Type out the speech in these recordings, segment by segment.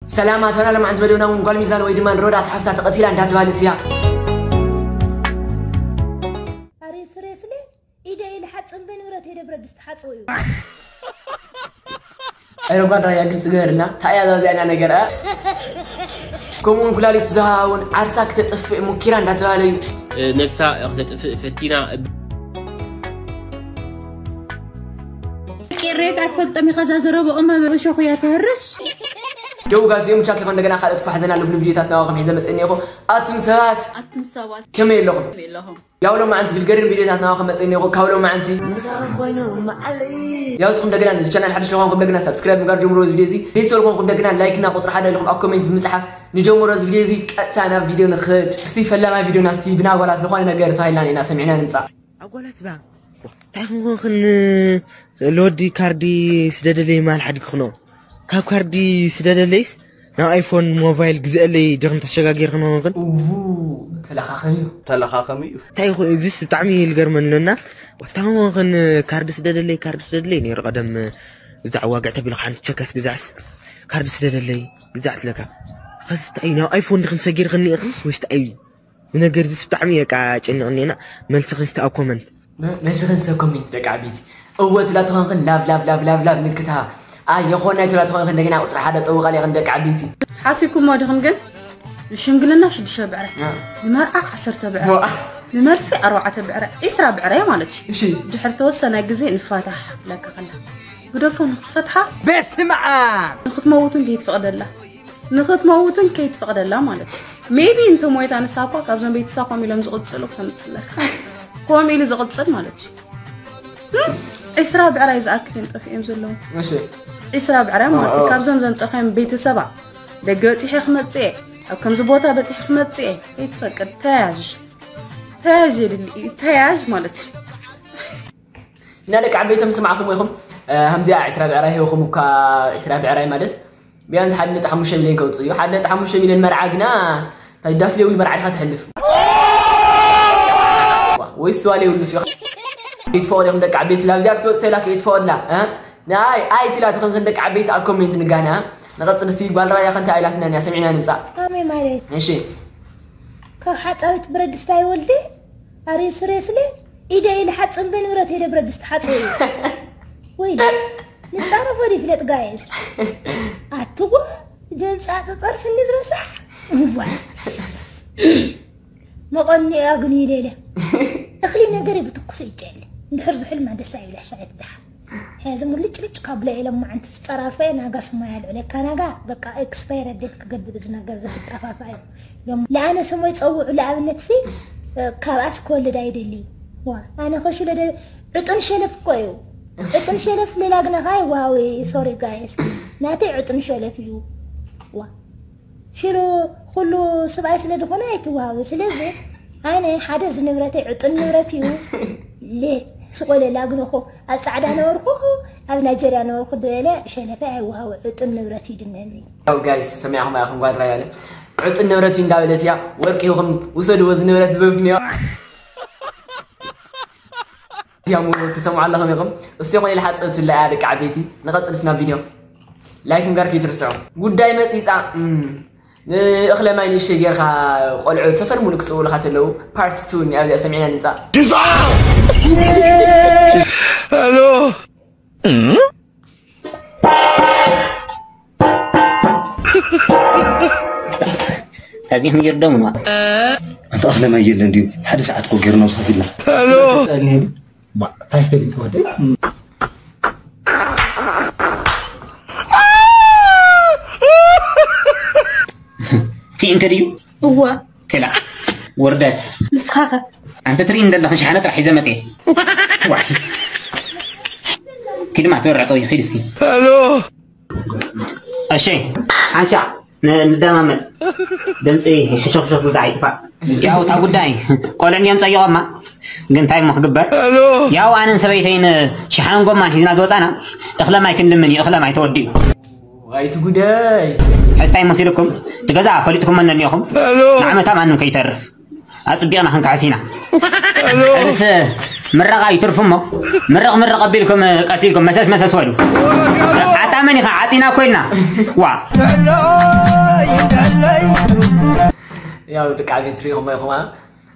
ሰላም ኣሰና ለማዓንቲ በደውና እውን ጓል ሚዛን ወይ ድማ ሮዳስ ሓፍታ ተቐቲላ እንዳተባለት እያ። ኣሬ ስሬስለ ኢደ ኢል ሓጽን በንብረት ሄደ ብረት ድስቲ ሓጽው እዩ። ኣረ ጓል ራያ ግልጽ ገርልና ታያ ዛዚያና ነገር እ? ከምኡውን ኩላሊት ዝሃውን ዓርሳ ክተጥፍእ ሙኪራ እንዳተባለ እዩ። ነብሳ ክተጥፍእ ፈቲና። ቄሬት ኣትፈልጦም ኢኻ እዛ ዘረብኦም ኣብ እሾኹ እያ ትህርስ። ጀው ጋር ዚኦም ቻክ ይኾን እንደገና ካልኦት ፋሕዘና ልብሉ ቪዲዮታት ናባኹም ሒዘ መጽእኒ ይኹ። ኣቱም ሰባት ኣቱም ሰባት ከመይ ኣለኹም? ከመይ ኣለኹም? ያው ሎማዓንቲ ብልገርም ቪዲዮታት ናባኹም መጽእኒ ይኹ። ካብ ሎማዓንቲ ምሳኹም ኮይኑ መዓለይ። ያው እስኹም እንደገና ነዚ ቻናል ሓድሽ ለኾንኩም እንደገና ሳብስክራይብ ምግባር ጀምሮ እዚ ቪዲዮ እዚ ቤተሰብ ለኾንኩም እንደገና ላይክ እና ቁጽሪ ሓደ ኣለኹም ኣብ ኮሜንት ብምጽሓፍ ንጀምሮ እዚ ቪዲዮ እዚ ቀጥታ ናብ ቪዲዮ ንኽድ። እስቲ ፈላማይ ቪዲዮና እስቲ ብናይ ኣጓላት ዝኾነ ነገር ተባሂልና ኢና ሰሚዕና ንምጻእ። ኣጓላት ባ እንታይ ክንኾንክን ለወዲ ካርዲ ስደደለይ ማል ሓድግክኖ ካብ ካርዲ ስደደለይስ ናብ ኣይፎን ሞባይል ግዝአለይ ድኽም ተሸጋጊርክን ኾንክን ተለኻኸም እዩ ተለኻኸም እዩ እንታይ ይኹን እዚስ ብጣዕሚ ልገርመን ነና እንታይ ኾንክን ካርዲ ስደደለይ ካርዲ ስደደለይ ነይሩ ቀደም እዛ ዋግዕ ተቢልካ ሓንቲ ቸከስ ግዛዕስ ካርዲ ስደደለይ ግዛዕት ለካ ኸስ እንታይ ናብ ኣይፎን ድኽም ሰጊርክን ኢኽንስ ወይስ እንታይ እዩ ዝነገር ዝስ ብጣዕሚ እየ ቃ ጨኒቕኒ እና መልስኽን ስተ ኣብ ኮመንት መልስኽን ስተ ኮሜንት ደቂ ዓበይቲ እወ ትብላ ተኾንክን ላቭ ላቭ ላቭ ላቭ ላቭ ምልክታ ኣይ የኾን ናይ ትብላ ተኾንክን እንደገና ቁፅሪ ሓደ ጠውቓል ኢኽን ደቂ ዓበይቲ ሓሲብኩሞ ድኽም ግን ንሽምግልና ሽዱሽተ ብዕረ ንመርዓ ዓሰርተ ብዕረ ንመልሲ ኣርባዕተ ብዕረ ዒስራ ብዕረ ማለት እዩ ድሕሪ ተወሰነ ግዜ ንፋታሕ ለካ ከላ ግደፎ ንክትፈትሓ በስመ ኣብ ንክትመውትን ከይትፈቕደላ ንኽትመውትን ከይትፈቕደላ ማለት እዩ maybe እንተ ሞይታ ንሳ እኳ ካብዞም ቤተሰብ ኮም ኢሎም ዝቕፅሉ ክተምፅለካ ኮም ኢሉ ዝቕፅል ማለት እዩ ዒስራ ብዕራይ ዝኣክል እዮም ጠፊኦም ዘለዉ ዒስራ ብዕራይ ማለት እዩ ካብዞም ዘምፀኸዮም ቤተሰባ ደገ በፂሐ ክመፅእ ኣብ ከምዚ ቦታ በፂሐ ክመፅእ ከይትፈቅድ ተያዥ ተያዥ የድሊ እዩ ተያዥ ማለት እዩ እና ደቂ ዓበይቶም ስማዕኹም ኢኹም ከምዚኣ ዕስራ ብዕራይ ሂወኹም እኳ ዕስራ ብዕራይ ማለት ቢያንስ ሓደ ነጥቢ ሓሙሽተ ሚልዮን ከውፅእ እዩ ሓደ ነጥቢ ሓሙሽተ ሚልዮን መርዓ ግና ታይ ዳስ ሌውል መርዓ ኢኻ ትሕልፍ ወይ ስዋ ሌውል ንሱ ኢኻ ይትፈቕድ ኢኹም ደቂ ዓበይቲ ላብዚኣ ክትወፅ ተላ ከይትፈቕድላ ናይ ኣይቲ ላትኽን ክንደቂ ዓበይቲ ኣብ ኮሜንት ንጋና ንቐፅል እስቲ ጓል ራያ ከንታ ኣይላትና እያ ሰሚዕና ንምፃእ ኣሜ ማለት እሺ ካብ ሓፃዊት ብረድስቲ ኣይወልድ ኣሬ ስሬስለ ኢደ ኢለ ሓፅን በንብረት ሄደ ብረድስቲ ሓፅው እዩ ወይ ንፃረፎ ይፍለጥ ጋይስ ኣትዋ ጆን ፃፀ ፀርፍኒ ዝረሳሕ እዋ መቐኒ ኣግኒ ኢለ ኢለ እኽሊ ነገር ብትኩሱ ይጨለ እንድሕር ዝሕልማ ደስ ኣይብላ ሻዒት ድሓ ሕዚ ሙልጭልጭ ካብለ ኢሎም መዓንቲ ዝፀራርፈ ናጋ ስማ ያልዕለካ ናጋ በቃ ኤክስፓየር ዴት ክገብር እዚ ነገር ዝፍጣፋፋ እዩ እዮም ለኣነ ስሞይ ፀውዑ ለኣብነት ሲ ካብኣስ ክወልድ ኣይደሊ ዋ ኣነ ከሽለ ዕጡን ሸለፍ እኮ እዩ ዕጡን ሸለፍ ሌላ ግነኻ ይዋሃዊ ሶሪ ጋይስ ናተይ ዕጡን ሸለፍ እዩ ዋ ሽሉ ኩሉ ስብኣይ ስለ ዝኾነ ኣይትዋሃዊ ስለዚ ኣነ ሓደ እዚ ንብረተይ ዕጡን ንብረት እዩ ሌ ስቆለ ላግነኹ ኣብ ፃዕዳ ነበርኩ ኣብ ናይጀርያ ነበርኩ ደለ ሸለፈ ኣይዋሃዊ ዕጡን ንብረት እዩ ድነኒ ያው ጋይስ ሰሚዕኹም ኢኹም ጓል ራያለ ዕጡን ንብረት እዩ እንዳበለት እያ ወርቂ ይኹም ውሰድዎ እዚ ንብረት ዘዝኒዮ ያሙ ትሰምዑ ኣለኹም ኢኹም እሱ ይኾነ ኢለ ሓፀብትላ እያ ደቂ ዓበይቲ ንቐፅል ስና ቪድዮ ላይክ ምግባር ከይትርስዑ ጉዳይ መፂፃ እኽለ ማይ ንእሽተይ ጌርካ ቆልዑ ሰፈር ሙሉእ ክፅውሉካ ተለዉ ፓርት ቱ እኒኣ እዚኣ ሰሚዕና ንምፃእ ካብዚኦም ይርደሙና ኣንታ ኣኽለ ማይ የለን ድዩ ሓደ ሰዓት ኮ ገርና ዝኸፊልና ሄሎ ታይ ፈሊጥ ወደ ስኢንከ ድዩ እዋ ክላ ውርደት ንስኻኸ ኣንተ ትርኢ እንደለኽን ሸሓነ ጥራሕ ሒዘ መፅየ ዋይ ኪድማ ተወርዐ ፀውዩ ኺድ እስኪ ሄሎ እሺ ሓንሻዕ ንደማመፅ ድምፂ ሕሾክሾክ ብዛ ኣይጥፋእ ያው እታ ጉዳይ ቆልዑ እንዲዮም ፀይቖማ ግን እንታይ እሞ ክግበር ያው ኣነን ሰበይተይን ሸሓን ጎማን ሒዝና ዝወፃና እኽለ ማይ ክንልምን እዩ እኽለ ማይ ተወዲኡ ኣይቲ ጉዳይ ሕስታይ መሲልኩም እቲ ገዛ ፈሊጥኩም መነኒኹም ንዓመታ ማንም ከይተርፍ ኣፅቢቕና ክንክሕስ ኢና እዚስ ምረቓ ይትርፉ እሞ ምርቕ ምርቕ ኣቢልኩም ቀሲልኩም መሰስ መሰስ በሉ ኣታ መን ኢኻ ዓፂና ኮይልና ዋ ያው ደቂ ዓበይቲ ሪኢኹም ኢኹም አ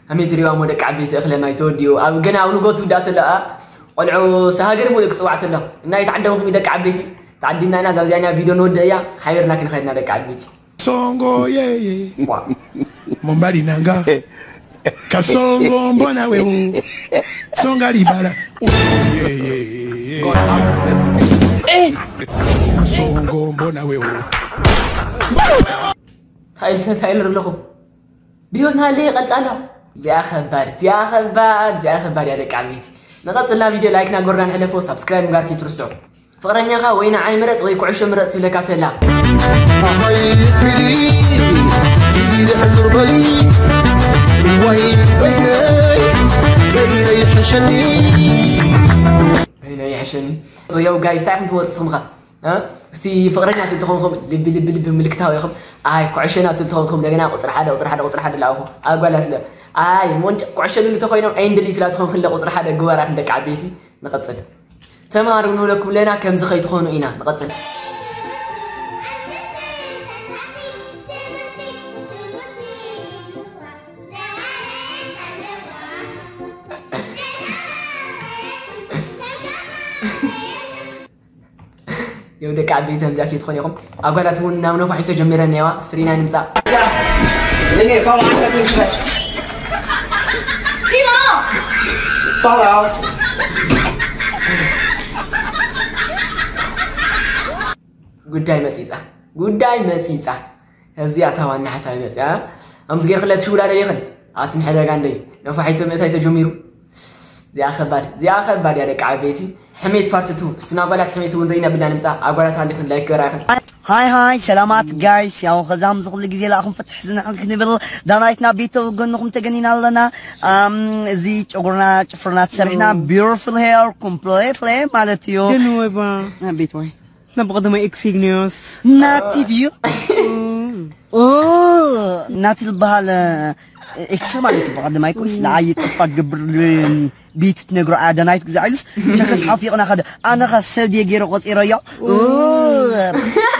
ከመይ ትሪእዋ እሞ ደቂ ዓበይቲ እኽለ ማይ ተወዲኡ ኣብ ገና ኣብ ንጎ ትውዳእ ተሎ አ ቆልዑ ሃገር ሙሉእ ክፅዋዕ ተሎ እና ይተዓደምኹም ደቂ ዓበይቲ ተዓዲምና ኢና ዛብዚኣኛ ቪድዮ ንወድእ እያ ሓቢርና ክንኸድና ደቂ ዓበይቲ Songo, yeah, yeah. Mombali nanga. Kasongo mbona wewe. Songa libala. Oh, yeah, yeah, yeah. Kasongo mbona wewe. ታይል ሰብ ታይል ኣለኹም ብዮትና ለይ ቀልጣላ እዚኣ ከባድ እዚኣ ከባድ እዚኣ ከባድ እያ ደቂ ዓበይቲ ንቐፅልና ቪድዮ ላይክ ናጎርና ንሕለፎ ሳብስክራይብ ምግባር ከይትርስዑ ፍቕረኛኻ ወይ ንዓይ ምረፅ ወይ ኩዕሾ ምረፅ ትብለካ ተላ ዙር በሊ ወይ በይነይ በይነይ ሕሸኒ በይነይ ሕሸኒ ያው ጋይስ እንታይ ኢኹም ትመርፁ ስምኻ እስቲ ፍቕረኛ ትል ተኾንኩም ልቢ ልቢ ልቢ ምልክታዊ ኢኹም ኣይ ኩዕሸና ትል ተኾንኩም እንደገና ቁፅሪ ሓደ ቁፅሪ ሓደ ቁፅሪ ሓደ ላኹ ኣጓላት ለ ኣይ ሞንጭ ኩዕሸ ልሉ ተኾይኖም ኣይንድሊ ትላ ተኾንኩም ለ ቁፅሪ ሓደ ግበራት ንደቂ ዓበይቲ ንቐፅል ተምሃሩ ንብለኩም ለና ከምዚ ከይትኾኑ ኢና ንቐፅል የው ደቂ ዓበይቲ ከምዚኣ ከይትኾን ኢኹም ኣጓላት እውን ናብ ነፋሒቶ ጀሚረን እየዋ ስሪና ንምፃእ ጉዳይ መፂፃ ጉዳይ መፂፃ እዚኣ ታዋና ሓሳብ መፅያ ኣምስ ገይርክለ ትሽውዳደ ይኽን ኣትን ሕደጋ እንደይ ነፋሒቶ ምእታይ ተጀሚሩ እዚኣ ከባድ እዚኣ ከባድ እያ ደቂ ዓበይቲ ሕሜት ፓርት ቱ እስና ጓላት ሕሜት እውን ርኢና ብላ ንምፃ ኣጓላት ኣሊኽን ላይክ ገራ ይኽን ሃይ ሃይ ሰላማት ጋይስ ያው ከዛም ዝኽሉ ግዜ ላእኹም ፍትሕ ዝንዕን ክንብል ዳናይትና ቤተው ጎንኹም ተገኒና ኣለና ኣም፣ እዚ ጨጉርና ጭፍርና ተሰሪሕና beautiful hair completely ማለት እዩ ግን ወይ ባ ቤት ወይ ናብ ቀደማይ ኤክሲግኒዮስ ናቲ ድዩ ኦ፣ ናቲ ዝበሃል ኤክስ ማለት እዩ ብቐደማይ ኮስ ለዓይ ጥፋ ግብር ቤት ትነግሮ ኣደናይት ግዛ ኢልስ ቸከስ ሓፊቕና ኸደ ኣነኻ ሰብ ድየ ገይረ ቆፂረዮ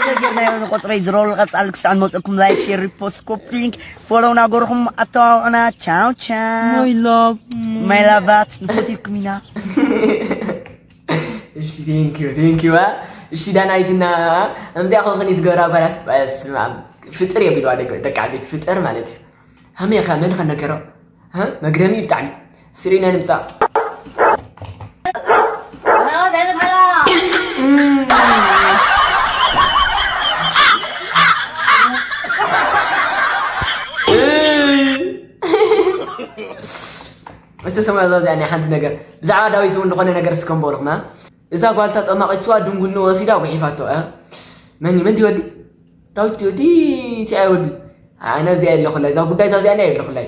ሰብ ገይርና ቆፅረይ ዝረሉ ቀፃሊ ክሳዕ ንመፅእኩም ላይክ ሼር ሪፖስት ኮፕሊንክ ፎሎው ናገርኹም ኣተዋውዕና ቻው ቻው my love ማይላባት ንፈትኩም ኢና እሺ ቴንኪዩ ቴንኪዩ እሺ ዳናይትና ከምዚኣ ኮንክን ይትገብራ ጓላት በስመ ኣብ ፍጥር የቢልዋ ደቂ ዓበይቲ ፍጥር ማለት እዩ ሃመይ ኸ መን ኸ ነገሮ መግረሚ ብጣዕሚ ስሪና ንምፃእ ዝተሰምዐ እዛ እዚኣ ናይ ሓንቲ ነገር ብዛዕባ ዳዊት እውን ዝኾነ ነገር እስከ ንበልኹም እዛ ጓልታ ፀማቒትዋ ድንጉልኒ ወሲዳ ጉሒፋቶ መን መን ወዲ ዳዊት ወዲ ቲኣይ ወዲ ኣነ እዚኣ የለኹላይ እዛ ጉዳይ እዛ እዚኣ ናይ የለኹላይ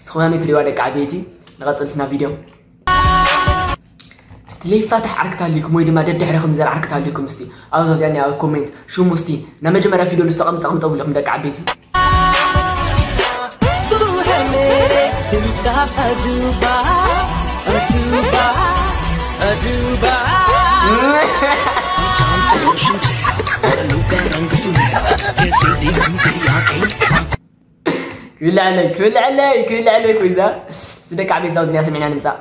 እስኹም ከመይ ትሪእዋ ደቂ ዓበይቲ ንቐፅል ስና ቪድዮ እስቲ ለይፋታሕ ዓርክት ኣሊኩም ወይ ድማ ደድሕርኹም ዘር ዓርክት ኣሊኩም እስቲ ኣብዛ እዚኣ ናይ ኮሜንት ሽሙ እስቲ ናይ መጀመርያ ፊደል ዝተቐምጠ ቅምጠ ብለኹም ደቂ ዓበይቲ ክብልዐለይ ክብልዐለይ ክብልዐለይ ኮይዛ እስቲ ደቂ ዓበይቲ ዛውዝንያ ሰሚዕና ንምፃእ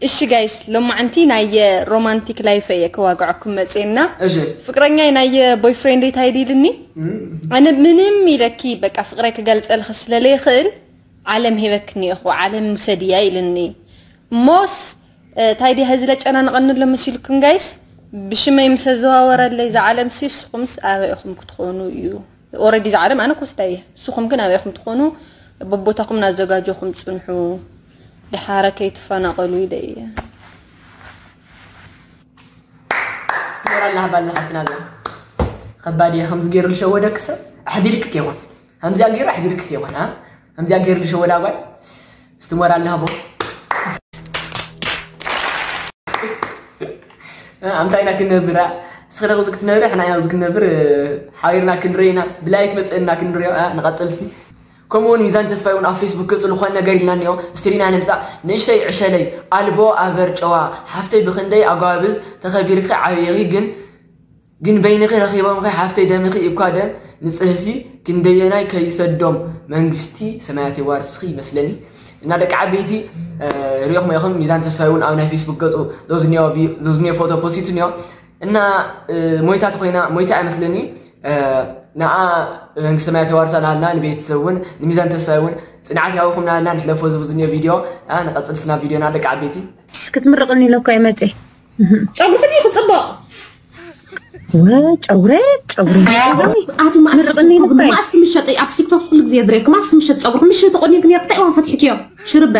እሺ ጋይስ ሎማዓንቲ ናይ ሮማንቲክ ላይፍ እየ ከዋግዐኩም መፅና እሺ ፍቅረኛይ ናይ ቦይፍሬንድ እንታይ ኢልኒ ኣነ ምንም ኢለኪ በቃ ፍቅረይ ክገልፀልኪ ስለለይኽእል ዓለም ሂበክኒ ኢኹ ዓለም ውሰድያ ኢልኒ ሞስ እንታይ ድያ ህዚ ለጨናንቐኒ ኣሎ መሲልኩም ጋይስ ብሽመይ ምስ ኣዘዋወረለይ ዝዓለም ሲ ንስኹምስ ኣበይ ኢኹም ክትኾኑ እዩ ኦረዲ ዝዓለም ኣነ ክወስዳ እየ ንስኹም ግን ኣበይ ኢኹም ትኾኑ በቦታኹም እናዘጋጀኹም ፅንሑ ድሓረ ከይትፈናቐሉ ኢለ እየ ስትሞራል ናህባል ዝሓፍትና ዘ ከባድ እየ ከምዚ ገይሩ ዝሸወደክ ሰብ ኣሕዲርክ ከይኮን ከምዚኣ ገይሩ ኣሕዲርክ ከይኮን ከምዚኣ ገይሩ ዝሸወዳ ጓል ስትሞራል ናህቦ ኣምታይ ኢና ክንነብር ስኽለ ክዚ ክትነብር ሕና ኢና ክዚ ክንነብር ሓቢርና ክንርኢ ኢና ብላይክ መጠንና ክንሪኦ ንቐፅል ስቲ ከምኡውን ሚዛን ተስፋይ እውን ኣብ ፌስቡክ ገፁ ዝኾነ ነገር ኢልና እኒኦ ስትሪና ንምፃእ ንእሽተይ ዕሸለይ ኣልቦ ኣበር ጨዋ ሓፍተይ ብክንደይ ኣጓብዝ ተኸቢርኪ ዓብይኺ ግን ግን በይንኺ ረኺቦምኺ ሓፍተይ ደምኺ እኳ ደም ንጽህሲ ክንደየናይ ከይሰዶም መንግስቲ ሰማያት የዋርስኺ ይመስለኒ። እና ደቂ ዓበይቲ ሪኦኹም ኢኹም። ሚዛን ተስፋይ እውን ኣብ ናይ ፌስቡክ ገጹ ዘውዝኒዮ ፎቶ ፖስቱ ኒዮ። እና ሞይታ ተኾይና ሞይታ ኣይመስለኒ። ንኣ መንግስቲ ሰማያት የዋርሳ ናሃልና ንቤተሰብ እውን ንሚዛን ተስፋይ እውን ጽንዓት ያውኹም ናሃልና ንሕለፎ ዝብዝኒዮ ቪድዮ። ንቐጽል ስና ቪድዮና ደቂ ዓበይቲ። እስክትምርቕኒ ኢለ እኮ እየ መፅየ። ጨጉርኺ ድዩ ክፅብቕ? ወ-፣ ጨጉረ ጨጉሪ ኣቲ ማእስ ምርቕኒ ኢለ እኮ እየ። ማእስ ትምሸጥ ኣብ ቲክቶክ ኩሉ ግዜ ድሬክ ማእስ ትምሸጥ ጸጉርኺ ምሽ ተቆኒንክ ነርክታ እዋን ፈትሕክዮ ሽርበ።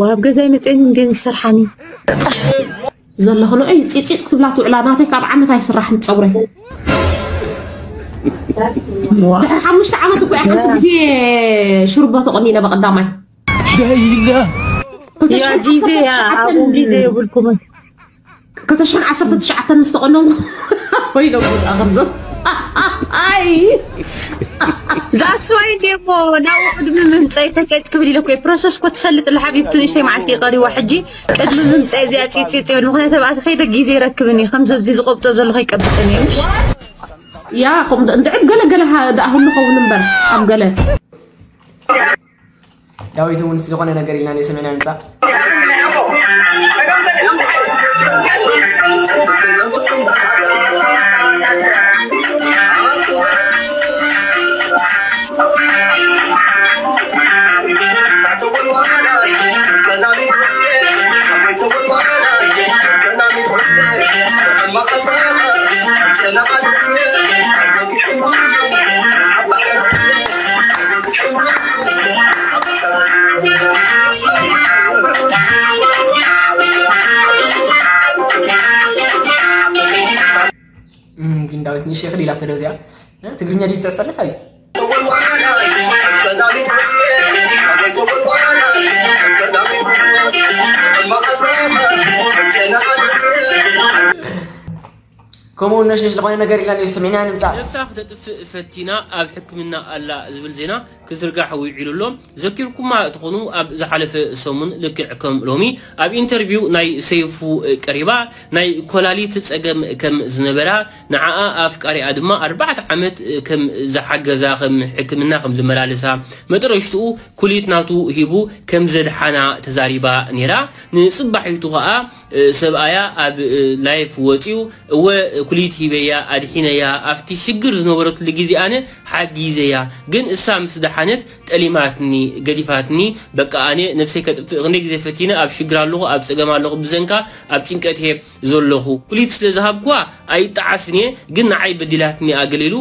ዋብ ገዛይ መፅየኒ እንዴ ዝሰርሓኒ? ዘለኽኖ እዩ ፂፂፅ ክትብላ ትውዕላ ናተይ ካብ ዓመት ኣይስራሕን ፀጉረይ። ድሕሪ ሓሙሽተ ዓመት እኮ እያ ሓንቲ ግዜ ሽርቦ ተቆኒነ በቐዳማይ። ያ ጊዜ ያ ኣቡን ጊዜ የብልኩምን። ክልተ ሽሕን ዓሰርተ ትሽዓተን ምስ ተቆነንኩ ወይሎ ጉድ ኣኸርዞ። ኣይ That's why ደሞ ናብኡ ቅድሚ ምምፀይ ፈቀጥ ክብል ኢለ እኮ ፕሮሰስ እኮ ትሰልጥ ለሓቢብቲ ንእሽተይ መዓልቲ ይቐሪዋ ሕጂ ቅድሚ ምምፀይ እዚኣ ፂፂፅ ይብል ምክንያት ኣብኣቲ ከይደ ግዜ ይረክብን እዩ ከም ዘብዚ ዝቆብጦ ዘሎ ከይቀብጥን እዩ ምሽ ያ ከምኡ እንድዕብ ገለ ገለ ሃ- ደኣ ህሉ ኸውን እምበር ኣብ ገለ ዳዊት እውን ዝኾነ ነገር ኢልና ንሰሜና ምጻእ ግን ዳዊት ንእሽተይ ክል ኢላቶ ዶ እዚኣ ትግርኛ ድዩ ዝስዕስዕለት ኣዩ ከምኡ እውን ነሽነሽ ዝኾነ ነገር ኢልና ንእሽተይ ስሚዕና ንምፃእ ነብሳ ክተጥፍእ ፈቲና ኣብ ሕክምና ኣላ ዝብል ዜና ክዝርጋሕ ውዒሉ ኣሎ። ዘኪርኩማ ትኾኑ ኣብ ዝሓለፈ ሰሙን ልክዕ ከም ሎሚ ኣብ ኢንተርቪው ናይ ሰይፉ ቀሪባ ናይ ኮላሊት ጸገም ከም ዝነበራ ንዓኣ ኣፍቃሪኣ ድማ ኣርባዕተ ዓመት ከም ዝሓገዛ ከም ሕክምና ከም ዝመላለሳ መጠረሽትኡ ኩሊት ናቱ ሂቡ ከም ዘድሓና ተዛሪባ ነይራ። ንጽባሒቱ ከኣ ሰብኣያ ኣብ ላይፍ ወጺኡ እወ ኩሊት ሂበያ ኣድሒነያ ኣብቲ ሽግር ዝነበረትሉ ግዜ ኣነ ሓጊዘያ ግን እሳ ምስ ደሓነት ጠሊማትኒ ገዲፋትኒ በቃ ኣነ ነብሰይ ከጥፍእ ክንደይ ግዜ ፈቲነ ኣብ ሽግር ኣለኹ ኣብ ጸገም ኣለኹ ብዘንካ ኣብ ጭንቀት እየ ዘለኹ ኩሊት ስለ ዝሃብኩዋ ኣይጣዓስን እየ ግን ንዓይ በዲላትኒ ኣገለ ኢሉ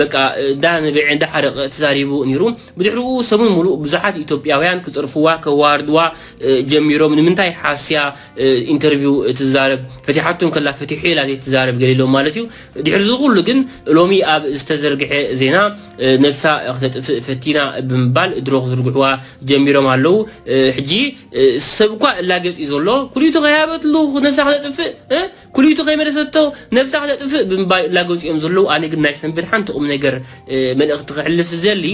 በቃ እንዳ ነበዐ እንዳ ሓረቐ ተዛሪቡ ነይሩ ብድሕሪኡ ሰሙን ሙሉእ ብዙሓት ኢትዮጵያውያን ክጸርፍዋ ከዋርድዋ ጀሚሮም ንምንታይ ሓስያ ኢንተርቪው ትዛረብ ፈቲሓቶም ከላ ፈቲሑ ኢላ ዘይትዛረብ ገለ ኢሎም ማለት እዩ ድሕሪ እዚ ኩሉ ግን ሎሚ ኣብ ዝተዘርግሐ ዜና ነብሳ ክተጥፍእ ፈቲና ብምባል ድሮ ክዝርግሕዋ ጀሚሮም ኣለዉ ሕጂ ሰብ እኳ እላገጽ እዩ ዘሎ ኩሊቱ ከይሃበትሉ ነብሳ ክተጥፍእ ኩሊቱ ከይመለሰቶ ነብሳ ክተጥፍእ ብምባል እላገጹ እዮም ዘለዉ ኣነ ግን ናይ ሰንበት ሓንቲ ቁም ነገር መልእኽቲ ክሕልፍ ዝደሊ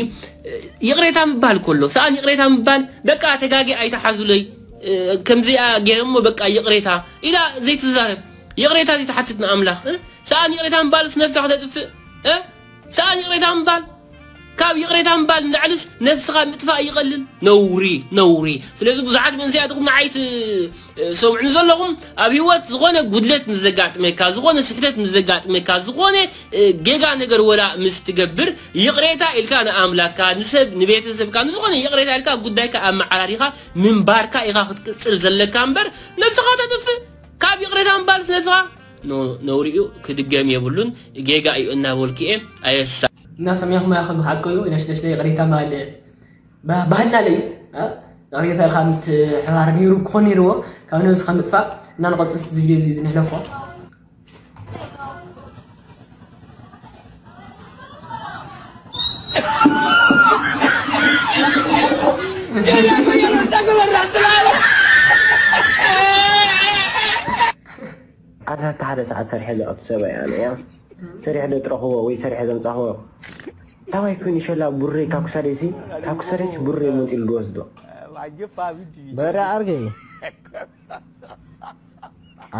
ይቕሬታ ምባል ከሎ ሰኣን ይቕሬታ ምባል በቃ ተጋጊ ኣይተሓዙለይ ከምዚኣ ገይረ እሞ በቃ ይቕሬታ ኢላ ዘይትዛረብ ይቕሬታ ዘይትሓትት ንኣምላኽ ሰኣን ይቕሬታ ምባልስ ነብሳ ክተጥፍእ ሰኣን ይቕሬታ ምባል ካብ ይቕሬታ ምባል ንላዕልስ ነብስኻ ምጥፋእ ይቐልል ነውሪ ነውሪ ስለዚ ብዙሓት መንስያትኩም ንዓይ ትሰምዑኒ ዘለኹም ኣብ ህይወት ዝኾነ ጉድለት ምስ ዘጋጥመካ ዝኾነ ስሕተት ምስ ዘጋጥመካ ዝኾነ ጌጋ ነገር ወላ ምስ ትገብር ይቕሬታ ኢልካ ንኣምላካ ንሰብ ንቤተሰብካ ንዝኾነ ይቕሬታ ኢልካ ጉዳይካ ኣመዓራሪኻ ምንባርካ ኢኻ ክትቅፅል ዘለካ እምበር ነብስኻ ተጥፍእ ካብ ይቕሬታ ምባል ስለዝኻ ነውሪኡ ክድገም የብሉን ጌጋ እዩ እናበልኩ እየ ኣየሳ እና ሰሚዕኹም ኢኹም ሓቂ እዩ ነሽነሽ ናይ ይቕሬታ ማለት ባህልና ለዩ ይቕሬታ ኢልካ ምትሕባር ነይሩ ክኾን ነይርዎ ካብ ነብስኻ ምጥፋእ እና ንቐፅል እዚ ቪድዮ እዚ ንሕለፎ ኣታ ሓደ ሰዓት ሰሪሐ ዘቐት ሰብኣይ ኣነ እያ ሰሪሐ ዶ ጥረኽዎ ወይ ሰሪሐ ዘምፃኽዎ ታዋይ ኮይኑ ሸላ ቡሬ ካብ ክሳደሲ ካብ ክሳደሲ ቡሬ መፂሉ ዝወስዶ በረ ዓርከይ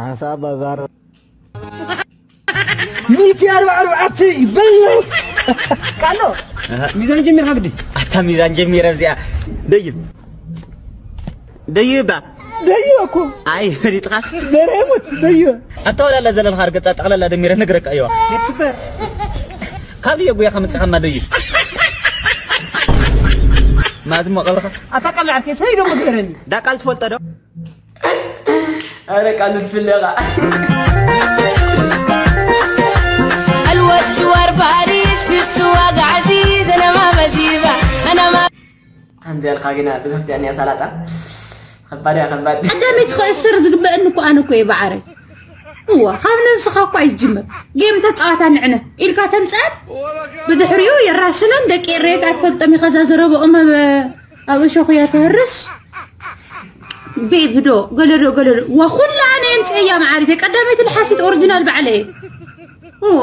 ዓሳ ባዛር ሚእቲ ኣርባዓ ኣርባዕተ ይበል። ቃሎ ሚዛን ጀሚርካ ግዲ። ኣታ ሚዛን ጀሚረ እዚኣ። ደይብ ደይባ ደይበ እኮ ኣይ ፈሊጥኻስ በሬሙት ደይበ። ኣታ ወላላ ዘለልኻ ርገጻ ጠቕላላ ደሚረ ነግረካ እየዋ። ስበር ካብ ልየ ጉያ ከምጽኻማ ደይብ። ማዝሞ ቀብርኻ ኣታ ቃል ዓርከይ ሰይዶ መግበረኒ። ዳቃል ትፈልጦ ዶ? ኣረ ቃሉ ትፍለቃ الوت وار باريس في السواق عزيز انا ما بزيبه انا ما ከምዚ ያልካ ግና ብመፍትያ እኒኣ ሳላጣ ከባድ እያ ከባድ ቀዳመይቲ ክእስር ዝግበአኒ እኮ ኣነ እኮ እየ በዓረይ። እዋ ካብ ነብስኻ እኳ እዩ ዝጅምር። ጌም ተፃዋታ ንዕነ ኢልካ ተምፅአን ብድሕሪኡ የራስለን ደቂ ኤረየት ኣትፈልጦም ኢኻ እዛ ዘረበኦም ኣብ ኣብ እሾኹ እያ ትህርስ። ቤብ ዶ ገለዶ ገለዶ ወኩላ ኣነ የምፅአያ መዓሪተ ቀዳመይቲ ልሓሲት ኦሪጂናል ባዕለ እየ። እዎ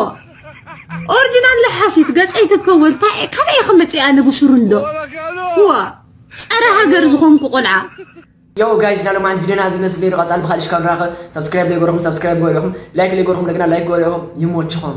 ኦሪጂናል ለሓሲት ገፀይ ትከወል እንታይ ካበይ ክመፅእ ኣነ ብሱሩ እንዶ እዋ ፀረ ሃገር ዝኾንኩ ቆልዓ ዮ ጋይስ ናሎም ዓንት ቪዲዮና ዝመስል ነይሩ ቀፃል ብካልሽ ካብ ንራኸ ሰብስክራይብ ለይገርኹም ሰብስክራይብ ገሪኹም ላይክ ለይገርኹም ደግና ላይክ ገሪኹም ይሞችኹም